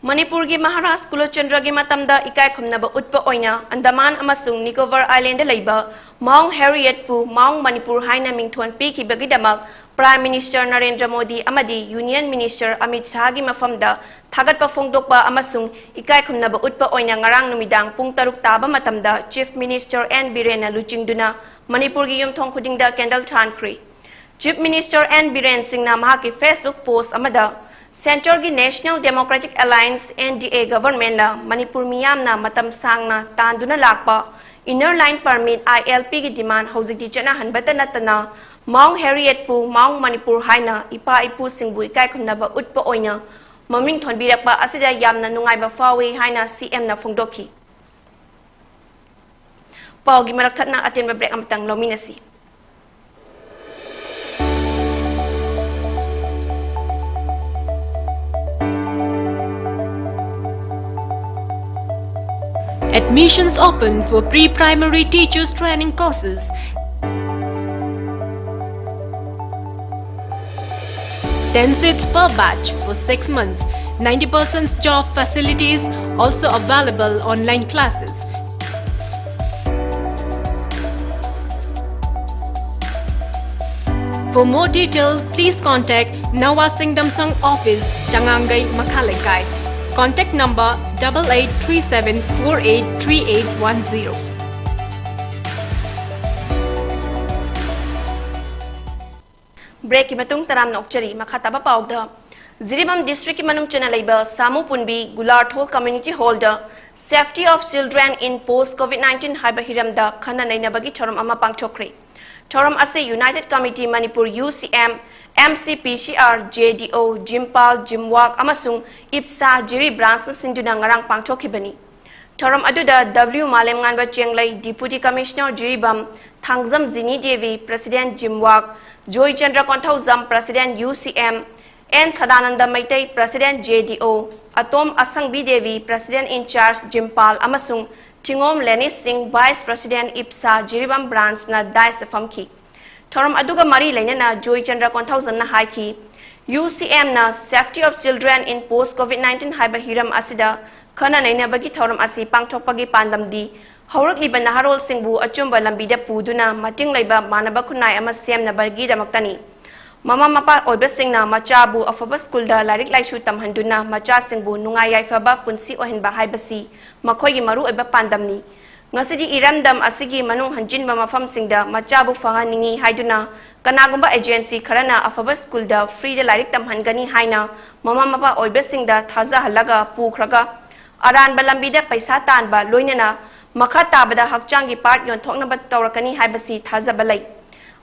ꯃꯅꯤꯄꯨꯔꯒꯤ ꯃꯍꯥꯔꯥꯖ ꯀꯨꯂꯆꯟꯗ꯭ꯔꯒꯤ ꯃꯇꯝꯗ ꯏꯀꯥꯏ ꯈꯨꯝꯅꯕ ꯎꯠꯄ ꯑꯣꯏꯅ ꯑꯟꯗꯃꯥꯟ ꯑꯃꯁꯨꯡ ꯅꯤꯀꯣꯕꯔ Island ꯗ ꯂꯩꯕ Mount Harriet ꯄꯨ Mount ꯃꯅꯤꯄꯨꯔ ꯍꯥꯏꯅ ꯃꯤꯡꯊꯣꯟ ꯄꯤꯈꯤꯕꯒꯤꯗꯃꯛ Prime Minister ꯅꯔꯦꯟꯗ꯭ꯔ ꯃꯣꯗꯤ ꯑꯃꯗꯤ Union Minister ꯑꯃꯤꯠ ꯁꯥꯍꯒꯤ ꯃꯐꯝꯗ ꯊꯥꯒꯠꯄ ꯐꯣꯡꯗꯣꯛꯄ ꯑꯃꯁꯨꯡ ꯏꯀꯥꯏ ꯈꯨꯝꯅꯕ ꯎꯠꯄ ꯑꯣꯏꯅ ꯉꯔꯥꯡ ꯅꯨꯃꯤꯗꯥꯡ ꯄꯨꯡ ꯇꯔꯨꯛ ꯇꯥꯕ ꯃꯇꯝꯗ Chief Minister N ꯕꯤꯔꯦꯟꯅ ꯂꯨꯆꯤꯡꯗꯨꯅ ꯃꯅꯤꯄꯨꯔꯒꯤ ꯌꯨꯝꯊꯣꯡ ꯈꯨꯗꯤꯡꯗ candle ꯊꯥꯟꯈ꯭ꯔꯤ꯫ Chief Minister N Biren ꯁꯤꯡꯅ ꯃꯍꯥꯛꯀꯤ Facebook post ꯑꯃꯗ, Centre ꯒꯤ National Democratic Alliance, N D A, government ꯅ ꯃꯅꯤꯄꯨꯔ ꯃꯤꯌꯥꯝꯅ ꯃꯇꯝ ꯁꯥꯡꯅ ꯇꯥꯟꯗꯨꯅ ꯂꯥꯛꯄ Inner Line Permit, I L P, ꯒꯤ demand ꯍꯧꯖꯤꯛꯇꯤ ꯆꯠꯅꯍꯟꯕꯇ ꯅꯠꯇꯅ Mount Harriet ꯄꯨ Mount ꯃꯅꯤꯄꯨꯔ ꯍꯥꯏꯅ ꯏꯄꯥ ꯏꯄꯨꯁꯤꯡꯕꯨ ꯏꯀꯥꯏ ꯈꯨꯝꯅꯕ ꯎꯠꯄ ꯑꯣꯏꯅ ꯃꯃꯤꯡ ꯊꯣꯟꯕꯤꯔꯛꯄ ꯑꯁꯤꯗ ꯌꯥꯝꯅ ꯅꯨꯡꯉꯥꯏꯕ ꯐꯥꯎꯏ ꯍꯥꯏꯅ C M ꯅ ꯐꯣꯡꯗꯣꯛꯈꯤ꯫ ꯄꯥꯎꯒꯤ ꯃꯔꯛ ꯊꯠꯅ ꯑꯇꯦꯟꯕ break ꯑꯃꯇꯪ ꯂꯧꯃꯤꯟꯅꯁꯤ꯫ Admissions open for pre-primary teachers training courses. Ten seats per batch for six months. Ninety percent job facilities, also available online classes. For more detail, please contact Nawa Singdamsang office, Changangai, Makhaleikai. Contact number double eight three seven four eight three eight one zero. Break ꯀꯤ ꯃꯇꯨꯡ ꯇꯔꯥꯝꯅ ꯑꯣꯛꯆꯔꯤ꯫ ꯃꯈꯥ ꯇꯥꯕ ꯄꯥꯎꯗ, Jiribam district ꯀꯤ ꯃꯅꯨꯡ ꯆꯟꯅ ꯂꯩꯕ ꯁꯥꯃꯨ ꯄꯨꯟꯕꯤ ꯒꯨꯂꯥꯔꯊꯣꯜ community hall the Safety of Children in Post COVID nineteen ꯍꯥꯏꯕ ꯍꯤꯔꯝꯗ ꯈꯟꯅ ꯅꯩꯅꯕꯒꯤ ꯊꯧꯔꯝ ꯑꯃ ꯄꯥꯡꯊꯣꯛꯈ꯭ꯔꯦ꯫ ꯊꯧꯔꯝ ꯑꯁꯤ United Committee Manipur, U C M, M C P C R, J D O, ꯖꯤꯝꯄꯥꯜ, ꯖꯤꯝꯋꯥꯛ ꯑꯃꯁꯨꯡ ꯏꯞꯁꯥ ꯖꯤꯔꯤ branch ꯅ ꯁꯤꯟꯗꯨꯅ ꯉꯔꯥꯡ ꯄꯥꯡꯊꯣꯛꯈꯤꯕꯅꯤ꯫ ꯊꯧꯔꯝ ꯑꯗꯨꯗ W ꯃꯥꯂꯦꯝꯉꯥꯟꯕ ꯆꯦꯡꯂꯩ, Deputy Commissioner Jiribam, Thangjam ꯖꯤꯅꯤ Devi, President ꯖꯤꯝꯋꯥꯛ, Joychandra Konthoujam, President U C M, N Sadananda Meitei, President J D O, ꯑꯇꯣꯝ ꯑꯁꯪꯕꯤ Devi, President in charge ꯖꯤꯝꯄꯥꯜ, ꯑꯃꯁꯨꯡ ꯊꯤꯉꯣꯝ ꯂꯦꯅꯤꯁ ꯁꯤꯡ, Vice President ꯏꯞꯁꯥ Jiribam branch ꯅ dais ꯇ ꯐꯝꯈꯤ꯫ ꯊꯧꯔꯝ ꯑꯗꯨꯒ ꯃꯔꯤ ꯂꯩꯅꯅ ꯖꯣꯏꯆꯟꯗ꯭ꯔ ꯀꯣꯟꯊꯧꯖꯝꯅ ꯍꯥꯏꯈꯤ, U C M ꯅ Safety of Children in Post COVID nineteen ꯍꯥꯏꯕ ꯍꯤꯔꯝ ꯑꯁꯤꯗ ꯈꯟꯅ ꯅꯩꯅꯕꯒꯤ ꯊꯧꯔꯝ ꯑꯁꯤ ꯄꯥꯡꯊꯣꯛꯄꯒꯤ ꯄꯥꯟꯗꯝꯗꯤ ꯍꯧꯔꯛꯂꯤꯕ ꯅꯍꯥꯔꯣꯜꯁꯤꯡꯕꯨ ꯑꯆꯨꯝꯕ ꯂꯝꯕꯤꯗ ꯄꯨꯗꯨꯅ ꯃꯇꯤꯡ ꯂꯩꯕ ꯃꯥꯟꯅꯕ ꯈꯨꯟꯅꯥꯏ ꯑꯃ ꯁꯦꯝꯅꯕꯒꯤꯗꯃꯛꯇꯅꯤ꯫ ꯃꯃꯥ ꯃꯄꯥ ꯑꯣꯏꯕꯁꯤꯡꯅ ꯃꯆꯥꯕꯨ ꯑꯐꯕ ꯁ꯭ꯀꯨꯜꯗ ꯂꯥꯏꯔꯤꯛ ꯂꯥꯏꯁꯨ ꯇꯝꯍꯟꯗꯨꯅ ꯃꯆꯥꯁꯤꯡꯕꯨ ꯅꯨꯡꯉꯥꯏ ꯌꯥꯏꯐꯕ ꯄꯨꯟꯁꯤ ꯑꯣꯏꯍꯟꯕ ꯍꯥꯏꯕꯁꯤ ꯃꯈꯣꯏꯒꯤ ꯃꯔꯨꯑꯣꯏꯕ ꯄꯥꯟꯗꯝꯅꯤ꯫ ꯉꯁꯤꯗꯤ ꯏꯔꯝꯗꯝ ꯑꯁꯤꯒꯤ ꯃꯅꯨꯡ ꯍꯟꯖꯤꯟꯕ ꯃꯐꯝꯁꯤꯡꯗ ꯃꯆꯥꯕꯨ ꯐꯍꯟꯅꯤꯡꯏ ꯍꯥꯏꯗꯨꯅ ꯀꯅꯥꯒꯨꯝꯕ agency ꯈꯔꯅ ꯑꯐꯕ ꯁ꯭ꯀꯨꯜꯗ free ꯗ ꯂꯥꯏꯔꯤꯛ ꯇꯝꯍꯟꯒꯅꯤ ꯍꯥꯏꯅ ꯃꯃꯥ ꯃꯄꯥ ꯑꯣꯏꯕꯁꯤꯡꯗ ꯊꯥꯖꯍꯜꯂꯒ ꯄꯨꯈ꯭ꯔꯒ ꯑꯔꯥꯟꯕ ꯂꯝꯕꯤꯗ ꯄꯩꯁꯥ ꯇꯥꯟꯕ ꯂꯣꯏꯅꯅ ꯃꯈꯥ ꯇꯥꯕꯗ ꯍꯛꯆꯥꯡꯒꯤ part ꯌꯣꯟꯊꯣꯛꯅꯕ ꯇꯧꯔꯛꯀꯅꯤ ꯍꯥꯏꯕꯁꯤ ꯊꯥꯖꯕ ꯂꯩ꯫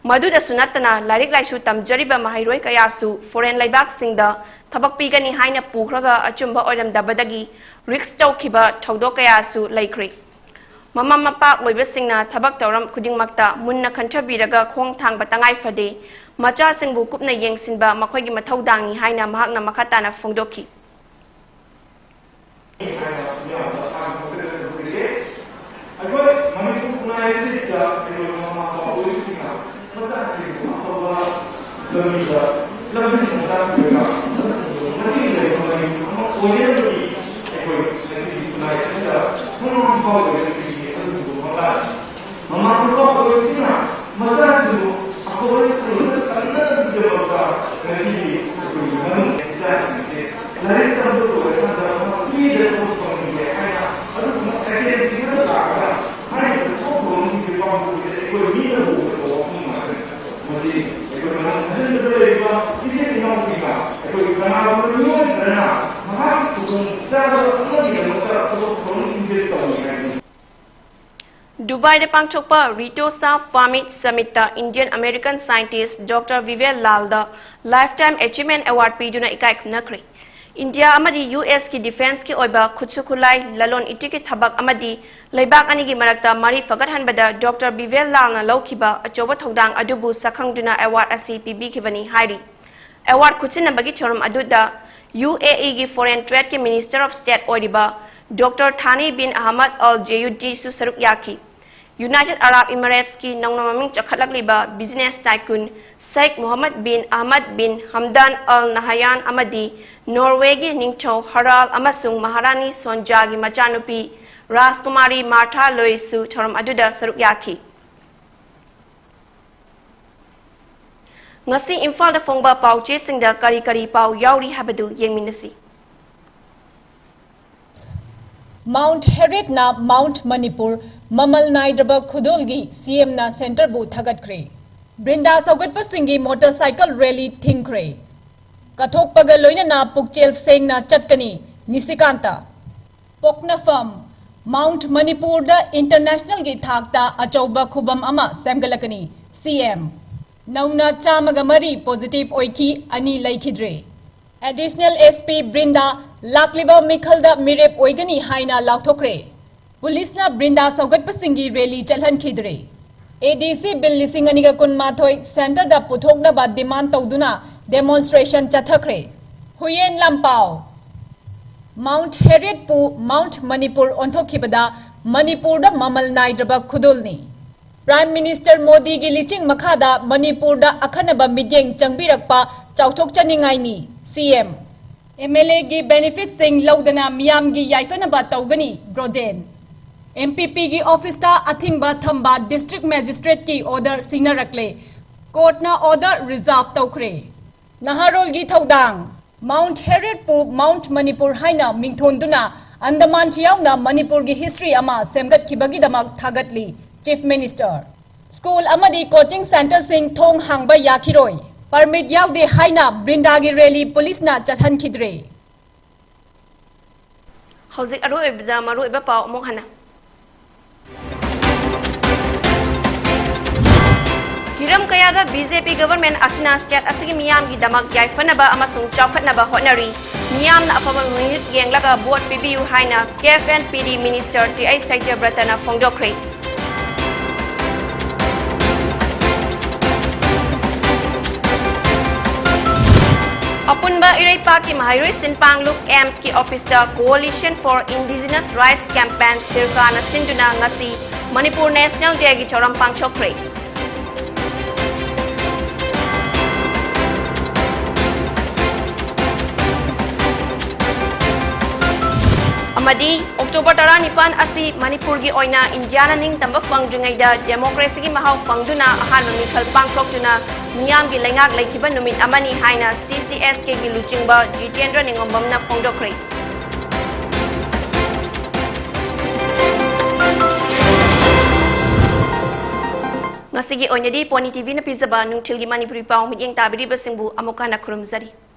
ꯃꯗꯨꯗꯁꯨ ꯅꯠꯇꯅ ꯂꯥꯏꯔꯤꯛ ꯂꯥꯏꯁꯨ ꯇꯝꯖꯔꯤꯕ ꯃꯍꯩꯔꯣꯏ ꯀꯌꯥꯁꯨ foreign ꯂꯩꯕꯥꯛꯁꯤꯡꯗ ꯊꯕꯛ ꯄꯤꯒꯅꯤ ꯍꯥꯏꯅ ꯄꯨꯈ꯭ꯔꯒ ꯑꯆꯨꯝꯕ ꯑꯣꯏꯔꯝꯗꯕꯗꯒꯤ risk ꯇꯧꯈꯤꯕ ꯊꯧꯗꯣꯛ ꯀꯌꯥꯁꯨ ꯂꯩꯈ꯭ꯔꯦ꯫ ꯃꯃꯥ ꯃꯄꯥ ꯑꯣꯏꯕꯁꯤꯡꯅ ꯊꯕꯛ ꯊꯧꯔꯝ ꯈꯨꯗꯤꯡꯃꯛꯇ ꯃꯨꯟꯅ ꯈꯟꯊꯕꯤꯔꯒ ꯈꯣꯡ ꯊꯥꯡꯕ ꯇꯉꯥꯏ ꯐꯗꯦ꯫ ꯃꯆꯥꯁꯤꯡꯕꯨ ꯀꯨꯞꯅ ꯌꯦꯡꯁꯤꯟꯕ ꯃꯈꯣꯏꯒꯤ ꯃꯊꯧꯗꯥꯡꯅꯤ ꯍꯥꯏꯅ ꯃꯍꯥꯛꯅ ꯃꯈꯥ ꯇꯥꯅ ꯐꯣꯡꯗꯣꯛꯈꯤ꯫ ꯂꯝꯕꯤꯗ ꯂꯝꯕꯤ ꯊꯣꯡ ꯇꯥꯛꯄꯤꯔꯒ ꯃꯇꯦꯡ ꯂꯩꯕ ꯃꯔꯤ ꯑꯃ ꯑꯣꯏꯅꯕꯒꯤ ꯑꯩꯈꯣꯏ ꯉꯁꯤꯒꯤ ꯈꯨꯟꯅꯥꯏ ꯑꯁꯤꯗ ꯃꯃꯥ ꯃꯄꯥ ꯑꯣꯏꯕꯁꯤꯡꯒꯤ ꯑꯗꯨꯒꯨꯝꯕ ꯃꯉꯥꯅꯤ꯫ ꯃꯃꯥ ꯃꯄꯥ ꯑꯣꯏꯕꯁꯤꯡꯅ ꯃꯆꯥꯁꯤꯡꯕꯨ ꯑꯐꯕ ꯁ꯭ꯀꯨꯜꯗ ꯇꯝꯅꯕꯒꯤꯗꯃꯛꯇ ꯉꯁꯤꯒꯤ ꯑꯩꯈꯣꯏꯒꯤ ꯃꯅꯨꯡ ꯏꯆꯥꯁꯤꯡꯁꯦ ꯂꯥꯏꯔꯤꯛ ꯇꯝꯕ ꯂꯣꯏꯔꯀꯥꯟꯗ ꯃꯍꯥꯛ ꯐ꯭ꯔꯤꯗ ꯊꯕꯛ ꯐꯪꯍꯟꯒꯦ ꯍꯥꯏꯅ ꯑꯗꯨꯒꯨꯝꯕ ꯑꯦꯖꯦꯟꯁꯤꯡ ꯑꯗꯨ ꯂꯥꯛꯑꯒ ꯍꯥꯏꯔꯤꯕ ꯊꯕꯛ ꯊꯧꯔꯝꯁꯤꯡꯒꯤ ꯄꯥꯡꯊꯣꯛꯄꯁꯦ ꯑꯩꯈꯣꯏ ꯃꯤꯠꯅ ꯎꯕ ꯊꯧꯔꯝ ꯑꯃ ꯉꯥꯛꯇꯅꯤ꯫ ꯃꯁꯤ ꯑꯩꯈꯣꯏ ꯃꯅꯨꯡ ꯍꯟꯖꯤꯟꯕꯗ ꯂꯩꯔꯤꯕ ꯏꯆꯤꯜ ꯏꯅꯥꯎꯁꯤꯡꯅ ꯑꯩꯈꯣꯏ ꯀꯅꯥꯒꯨꯝꯕ ꯃꯤꯑꯣꯏ ꯈꯔꯅ ꯃꯍꯥꯛꯀꯤ ꯈꯨꯗꯣꯡ ꯆꯥꯗꯕ ꯑꯃꯒꯤꯗꯃꯛꯇ ꯊꯕꯛ ꯊꯧꯔꯝꯁꯤꯡꯁꯦ ꯇꯧꯏ ꯍꯥꯏꯕꯅꯤ꯫ ꯗꯨꯕꯥꯏꯗ ꯄꯥꯡꯊꯣꯛꯄ ꯔꯤꯇꯣꯁꯥ ꯐꯥꯃꯤꯠ ꯁꯃꯤꯠꯇ Indian American scientist Doctor ꯕꯤꯕꯦꯜ ꯂꯥꯜꯗ Lifetime Achievement Award ꯄꯤꯗꯨꯅ ꯏꯀꯥꯏ ꯈꯨꯝꯅꯈ꯭ꯔꯦ꯫ ꯏꯟꯗꯤꯌꯥ ꯑꯃꯗꯤ ꯌꯨ ꯑꯦꯁꯀꯤ ꯗꯤꯐꯦꯟꯁꯀꯤ ꯑꯣꯏꯕ ꯈꯨꯠꯁꯨ ꯈꯨꯠꯂꯥꯏ, ꯂꯂꯣꯟ ꯏꯇꯤꯛꯀꯤ ꯊꯕꯛ ꯑꯃꯗꯤ ꯂꯩꯕꯥꯛ ꯑꯅꯤꯒꯤ ꯃꯔꯛꯇ ꯃꯔꯤ ꯐꯒꯠꯍꯟꯕꯗ ꯗꯣꯛꯇꯔ ꯕꯤꯕꯦꯜ ꯂꯥꯜꯅ ꯂꯧꯈꯤꯕ ꯑꯆꯧꯕ ꯊꯧꯗꯥꯡ ꯑꯗꯨꯕꯨ ꯁꯛꯈꯪꯗꯨꯅ ꯑꯦꯋꯥꯔꯗ ꯑꯁꯤ ꯄꯤꯕꯤꯈꯤꯕꯅꯤ ꯍꯥꯏꯔꯤ꯫ ꯑꯦꯋꯥꯔꯗ ꯈꯨꯠꯁꯤꯟꯅꯕꯒꯤ ꯊꯧꯔꯝ ꯑꯗꯨꯗ ꯌꯨ ꯑꯦ ꯏꯒꯤ Foreign Tradeꯀꯤ Minister of State ꯑꯣꯏꯔꯤꯕ ꯗꯣꯛꯇꯔ ꯊꯥꯅꯤ ꯕꯤꯟ ꯑꯍꯃꯗ ꯑꯜ ꯖꯦꯌꯨꯗꯤꯁꯨ ꯁꯔꯨꯛ ꯌꯥꯈꯤ꯫ ꯌꯨꯅꯥꯏꯇꯦꯗ ꯑꯔꯥꯕ ꯏꯃꯤꯔꯦꯠꯁꯀꯤ ꯅꯧꯅ ꯃꯃꯤꯡ ꯆꯈꯠꯂꯛꯂꯤꯕ ꯕꯤꯖꯤꯅꯦꯁ ꯇꯥꯏꯀꯨꯟ ꯁꯦꯈ ꯃꯨꯍꯝꯃꯗ ꯕꯤꯟ ꯑꯍꯃꯗ ꯕꯤꯟ ꯍꯝꯗꯥꯟ ꯑꯜ ꯅꯍꯌꯥꯟ ꯑꯃꯗꯤ ꯅꯣꯔꯋꯦꯒꯤ ꯅꯤꯡꯊꯧ ꯍꯔꯥꯜ ꯑꯃꯁꯨꯡ ꯃꯍꯥꯔꯥꯅꯤ ꯁꯣꯟꯖꯥꯒꯤ ꯃꯆꯥꯅꯨꯄꯤ ꯔꯥꯖꯀꯨꯃꯥꯔꯤ ꯃꯥꯔꯊꯥ ꯂꯣꯏꯁꯁꯨ ꯊꯧꯔꯝ ꯑꯗꯨꯗ ꯁꯔꯨꯛ ꯌꯥꯈꯤ꯫ ꯉꯁꯤ ꯏꯝꯐꯥꯜꯗ ꯐꯣꯡꯕ ꯄꯥꯎꯆꯦꯁꯤꯡꯗ ꯀꯔꯤ ꯀꯔꯤ ꯄꯥꯎ ꯌꯥꯎꯔꯤ ꯍꯥꯏꯕꯗꯨ ꯌꯦꯡꯃꯤꯟꯅꯁꯤ꯫ ꯃꯥꯎꯟꯠ ꯍꯦꯔꯤꯌꯦꯠꯅ ꯃꯥꯎꯟꯠ ꯃꯅꯤꯄꯨꯔ ꯃꯃꯜ ꯅꯥꯏꯗ꯭ꯔꯕ ꯈꯨꯗꯣꯜꯒꯤ ꯁꯤ ꯑꯦꯝꯅ ꯁꯦꯟꯇꯔꯕꯨ ꯊꯥꯒꯠꯈ꯭ꯔꯦ꯫ ꯕ꯭ꯔꯤꯟꯗꯥ ꯁꯧꯒꯠꯄꯁꯤꯡꯒꯤ ꯃꯣꯇꯣꯔꯁꯥꯏꯀꯜ ꯔꯦꯂꯤ ꯊꯤꯡꯈ꯭ꯔꯦ꯫ ꯀꯠꯊꯣꯛꯄꯒ ꯂꯣꯏꯅꯅ ꯄꯨꯛꯆꯦꯜ ꯁꯦꯡꯅ ꯆꯠꯀꯅꯤ, ꯅꯤꯁꯤꯀꯥꯟꯇ꯫ ꯄꯣꯛꯅꯐꯝ, ꯃꯥꯎꯟꯠ ꯃꯅꯤꯄꯨꯔꯗ ꯏꯟꯇꯔꯅꯦꯁꯅꯦꯜꯒꯤ ꯊꯥꯛꯇ ꯑꯆꯧꯕ ꯈꯨꯕꯝ ꯑꯃ ꯁꯦꯝꯒꯠꯂꯛꯀꯅꯤ, ꯁꯤ ꯑꯦꯝ꯫ ꯅꯧꯅ ꯆꯥꯝꯃꯒ ꯃꯔꯤ ꯄꯣꯖꯤꯇꯤꯚ ꯑꯣꯏꯈꯤ, ꯑꯅꯤ ꯂꯩꯈꯤꯗ꯭ꯔꯦ꯫ ꯑꯦꯗꯤꯁꯅꯦꯜ ꯑꯦꯁ ꯄꯤ ꯕ꯭ꯔꯤꯟꯗꯥ ꯂꯥꯛꯂꯤꯕ ꯃꯤꯈꯜꯗ ꯃꯤꯔꯦꯞ ꯑꯣꯏꯒꯅꯤ ꯍꯥꯏꯅ ꯂꯥꯎꯊꯣꯛꯈ꯭ꯔꯦ꯫ ꯄꯨꯂꯤꯁꯅ ꯕ꯭ꯔꯤꯟꯗꯥ ꯁꯧꯒꯠꯄꯁꯤꯡꯒꯤ ꯔꯦꯂꯤ ꯆꯠꯍꯟꯈꯤꯗ꯭ꯔꯦ꯫ ꯑꯦ ꯗꯤ ꯁꯤ ꯕꯤꯜ ꯂꯤꯁꯤꯡ ꯑꯅꯤꯒ ꯀꯨꯟꯃꯥꯊꯣꯏ ꯁꯦꯟꯇꯔꯗ ꯄꯨꯊꯣꯛꯅꯕ ꯗꯤꯃꯥꯟ ꯇꯧꯗꯨꯅ ꯗꯦꯃꯣꯟꯁꯇ꯭ꯔꯦꯁꯟ ꯆꯠꯊꯈ꯭ꯔꯦ꯫ ꯍꯨꯌꯦꯟ ꯂꯥꯟꯄꯥꯎ꯫ ꯃꯥꯎꯟꯠ ꯍꯦꯔꯤꯌꯦꯠꯄꯨ ꯃꯥꯎꯟꯠ ꯃꯅꯤꯄꯨꯔ ꯑꯣꯟꯊꯣꯛꯈꯤꯕꯗ ꯃꯅꯤꯄꯨꯔꯗ ꯃꯃꯜ ꯅꯥꯏꯗ꯭ꯔꯕ ꯈꯨꯗꯣꯜꯅꯤ꯫ Prime Minister ꯃꯣꯗꯤꯒꯤ ꯂꯤꯆꯤꯡ ꯃꯈꯥꯗ ꯃꯅꯤꯄꯨꯔꯗ ꯑꯈꯟꯅꯕ ꯃꯤꯠꯌꯦꯡ ꯆꯪꯕꯤꯔꯛꯄ ꯆꯥꯎꯊꯣꯛꯆꯅꯤꯡꯉꯥꯏꯅꯤ, ꯁꯤ ꯑꯦꯝ꯫ ꯑꯦꯝ ꯑꯦꯜ ꯑꯦꯒꯤ ꯕꯦꯅꯤꯐꯤꯠꯁꯤꯡ ꯂꯧꯗꯅ ꯃꯤꯌꯥꯝꯒꯤ ꯌꯥꯏꯐꯅꯕ ꯇꯧꯒꯅꯤ, ꯕ꯭ꯔꯣꯖꯦꯟ꯫ ꯑꯦꯝ ꯄꯤ ꯄꯤꯒꯤ ꯑꯣꯐꯤꯁꯇ ꯑꯊꯤꯡꯕ ꯊꯝꯕ ꯗꯤꯁꯇ꯭ꯔꯤꯛ ꯃꯦꯖꯤꯁꯇ꯭ꯔꯦꯠꯀꯤ ꯑꯣꯔꯗꯔ ꯁꯤꯡꯅꯔꯛꯂꯦ꯫ ꯀꯣꯔꯠꯅ ꯑꯣꯔꯗꯔ ꯔꯤꯖꯥꯔꯚ ꯇꯧꯈ꯭ꯔꯦ꯫ ꯅꯍꯥꯔꯣꯜꯒꯤ ꯊꯧꯗꯥꯡ꯫ ꯃꯥꯎꯟꯠ ꯍꯦꯔꯤꯌꯠꯄꯨ ꯃꯥꯎꯟꯠ ꯃꯅꯤꯄꯨꯔ ꯍꯥꯏꯅ ꯃꯤꯡꯊꯣꯟꯗꯨꯅ ꯑꯟꯗꯃꯥꯟ ꯌꯥꯎꯅ ꯃꯅꯤꯄꯨꯔꯒꯤ ꯍꯤꯁꯇ꯭ꯔꯤ ꯑꯃ ꯁꯦꯝꯒꯠꯈꯤꯕꯒꯤꯗꯃꯛ ꯊꯥꯒꯠꯂꯤ, ꯆꯤꯐ ꯃꯤꯅꯤꯁꯇꯔ꯫ ꯁ꯭ꯀꯨꯜ ꯑꯃꯗꯤ ꯀꯣꯆꯤꯡ ꯁꯦꯟꯇꯔꯁꯤꯡ ꯊꯣꯡ ꯍꯥꯡꯕ ꯌꯥꯈꯤꯔꯣꯏ꯫ ꯄꯔꯃꯤꯠ ꯌꯥꯎꯗꯦ ꯍꯥꯏꯅ ꯕ꯭ꯔꯤꯟꯗꯥꯒꯤ ꯔꯦꯂꯤ ꯄꯨꯂꯤꯁꯅ ꯆꯠꯍꯟꯈꯤꯗ꯭ꯔꯦ꯫ ꯍꯧꯖꯤꯛ ꯑꯔꯣꯏꯕꯗ ꯃꯔꯨꯑꯣꯏꯕ ꯄꯥꯎ ꯑꯃꯨꯛ ꯍꯟꯅ꯫ ꯍꯤꯔꯝ ꯀꯌꯥꯗ ꯕꯤ ꯖꯦ ꯄꯤ ꯒꯚꯔꯟꯃꯦꯟꯠ ꯑꯁꯤꯅ ꯁ꯭ꯇꯦꯠ ꯑꯁꯤꯒꯤ ꯃꯤꯌꯥꯝꯒꯤꯗꯃꯛ ꯌꯥꯏꯐꯅꯕ ꯑꯃꯁꯨꯡ ꯆꯥꯎꯈꯠꯅꯕ ꯍꯣꯠꯅꯔꯤ꯫ ꯃꯤꯌꯥꯝꯅ ꯑꯐꯕ ꯃꯤꯍꯨꯠ ꯌꯦꯡꯂꯒ ꯚꯣꯠ ꯄꯤꯕꯤꯌꯨ ꯍꯥꯏꯅ ꯀꯦꯐ ꯑꯦꯟ ꯄꯤ ꯗꯤ ꯃꯤꯅꯤꯁꯇꯔ ꯇꯤ ꯑꯩꯆ ꯁꯇ꯭ꯌꯕ꯭ꯔꯇꯅ ꯐꯣꯡꯗꯣꯛꯈ꯭ꯔꯦ꯫ ꯑꯄꯨꯟꯕ ꯏꯔꯩꯄꯥꯛꯀꯤ ꯃꯍꯩꯔꯣꯏꯁꯤꯡ ꯄꯥꯡꯂꯨꯞ ꯑꯦꯝꯁꯀꯤ ꯑꯣꯐꯤꯁꯇ Coalition for Indigenous Rights Campaign, ꯁꯤꯔꯀꯥꯅ ꯁꯤꯟꯗꯨꯅ ꯉꯁꯤ ꯃꯅꯤꯄꯨꯔ ꯅꯦꯁꯅꯦꯜ ꯗꯦꯒꯤ ꯊꯧꯔꯝ ꯄꯥꯡꯊꯣꯛꯈ꯭ꯔꯦ꯫ ꯑꯃꯗꯤ ꯑꯣꯛꯇꯣꯕꯔ ꯇꯔꯥꯅꯤꯄꯥꯟ ꯑꯁꯤ ꯃꯅꯤꯄꯨꯔꯒꯤ ꯑꯣꯏꯅ ꯏꯟꯗꯤꯌꯥꯅ ꯅꯤꯡꯇꯝꯕ ꯐꯪꯗ꯭ꯔꯤꯉꯩꯗ ꯗꯦꯃꯣꯀ꯭ꯔꯦꯁꯤꯒꯤ ꯃꯍꯥꯎ ꯐꯪꯗꯨꯅ ꯑꯍꯥꯟꯕ ꯃꯤꯈꯜ ꯄꯥꯡꯊꯣꯛꯇꯨꯅ ꯃꯤꯌꯥꯝꯒꯤ ꯂꯩꯉꯥꯛ ꯂꯩꯈꯤꯕ ꯅꯨꯃꯤꯠ ꯑꯃꯅꯤ ꯍꯥꯏꯅ ꯁꯤ ꯁꯤ ꯑꯦꯁ ꯀꯦꯒꯤ ꯂꯨꯆꯤꯡꯕ ꯖꯤꯇꯦꯟꯗ꯭ꯔ ꯅꯤꯉꯣꯝꯕꯝꯅ ꯐꯣꯡꯗꯣꯛꯈ꯭ꯔꯦ꯫ ꯉꯁꯤꯒꯤ ꯑꯣꯏꯅꯗꯤ ꯄꯣꯅꯤ ꯇꯤ ꯚꯤꯅ ꯄꯤꯖꯕ ꯅꯨꯡꯊꯤꯜꯒꯤ ꯃꯅꯤꯄꯨꯔꯤ ꯄꯥꯎ ꯃꯤꯠꯌꯦꯡ ꯇꯥꯕꯤꯔꯤꯕꯁꯤꯡꯕꯨ ꯑꯃꯨꯛ ꯍꯟꯅ ꯈꯨꯔꯨꯝꯖꯔꯤ꯫